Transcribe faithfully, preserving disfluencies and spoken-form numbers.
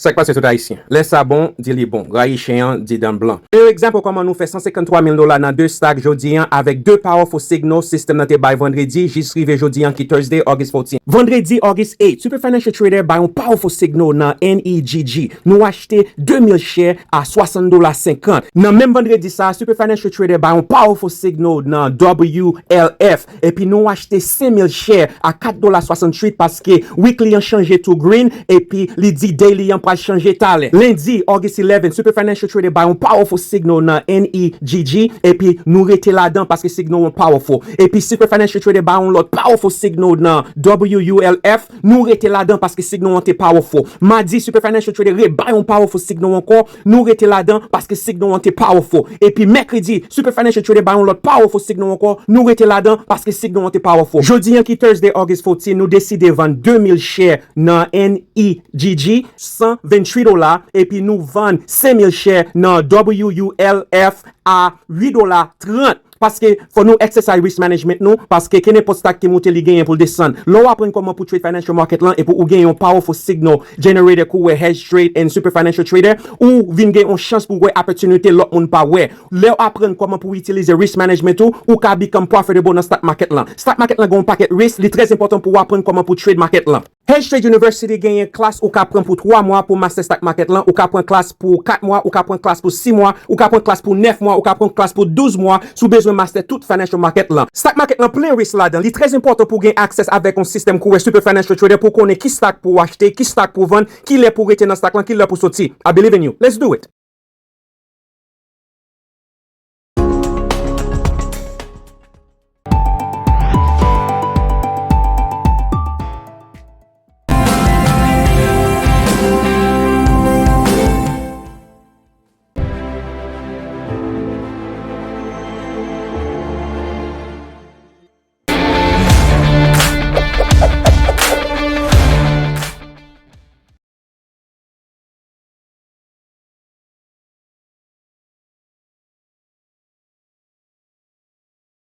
Sa k pase tout Ayisyen? Lè sa bon, di li bon. Rayi chen an, di dan l blan. Yon egzanp kòman nou fè san senkanntwa mil dola nan de stock jodi an avèk de powerful signal system nan te bay vandredi jis rive jodi an ki Thursday, August fourteen. Vandredi, August eight, Super Financial Trader bay yon powerful signal nan N E G G. Nou achte de mil share a swasant dola senkant. Nan menm vandredi sa, Super Financial Trader bay yon powerful signal nan W L F. Epi nou achte senk mil share a kat dola swasanntuit paske weekly an chanje to green, epi li di daily an pral chanje talè. Lendi, August eleven, Super Financial Trader bay yon powerful signal nan N E G G, epi nou rete ladan paske signal an powerful. Epi Super Financial Trader bay yon lòt powerful signal nan W U L F, nou rete ladan paske signal an te powerful. Madi, Super Financial Trader rebay yon powerful signal ankò, nou rete ladan paske signal an te powerful. Epi mèkredi, Super Financial Trader bay yon lòt powerful signal ankò, nou rete ladan paske signal an te powerful. Jodi an ki Thursday, August fourteen, nou deside vann de mil share nan N E G G, san venntuit dola, epi nou vann senk mil share nan W U L F a uit dola trant. Paske fò nou exercise risk management nou, paske kenenpòt stock ki moute li genyen pou l desann. Lè w aprann kòman pou trade financial market lan epi ou gen yon powerful signal generator kou wè hedge trade and Super Financial Trader, ou vin gen yon chans pou w wè opportunity lòt moun pa wè. Lè w aprann kòman pou w itilize risk management ou, ou ka become profitable nan stock market lan. Stock market lan gen yon pakèt risk, li trè enpòtan pou w aprann kòman pou trade market lan. Hedge Trade University genyen klas ou ka pran pou twa mwa pou master stock market lan, ou ka pran klas pou kat mwa, ou ka pran klas pou sis mwa, ou ka pran klas pou nèf mwa, ou ka pran klas pou douz mwa, si w bezwen master tout financial market lan. Stock market lan plen risk ladan, li trè enpòtan pou w gen access avèk yon sistèm kou wè Super Financial Trader pou w konnen ki stock pou w achte, ki stock pou w vann, ki lè pou w rete nan stock lan, ki lè pou w soti. I believe in you. Let's do it!